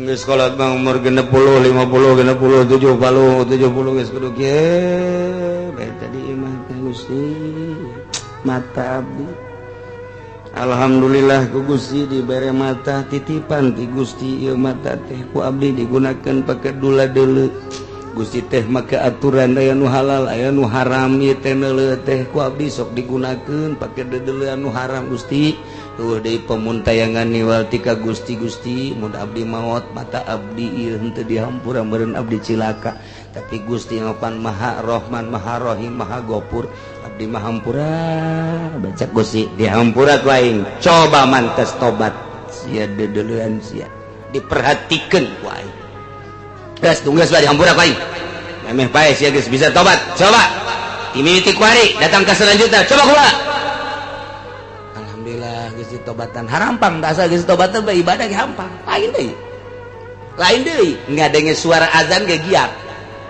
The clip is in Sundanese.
Geus kolot mah umur 60, 50, 60, 70, 70 geus kudu kieu bae tadi imah teh. Gusti, mata abdi alhamdulillah ku Gusti dibere mata, titipan ti Gusti. Ieu mata teh ku abdi digunakan pake dula deuleu. Gusti teh make aturan, aya nu halal, aya nu haram. Ieu teh neuleu teh ku abdi sok digunakeun pake deuleuan nu haram. Gusti, tuh deui pemuntayangan niwal tika Gusti. Gusti, mun abdi maot, mata abdi ieu henteu dihampura, meureun abdi cilaka. Tapi Gusti mapan Maha Rohman, Maha Rohim, Maha Gopur, abdi mahampura. Baca Gusti, dihampura ku aing. Coba mantes tobat sia, deuleuan sia diperhatikeun ku aing. Geus tunggu, geus dihampura ku aing. Memeh pae sia geus bisa tobat. Coba timiti kuari datang ke selanjutnya, coba kumaha. Alhamdulillah geus ditobatan, harampang da asa geus ditobatan bae ibadah ge hampang. Lain deui, lain deui, ngadenge suara azan ge giat.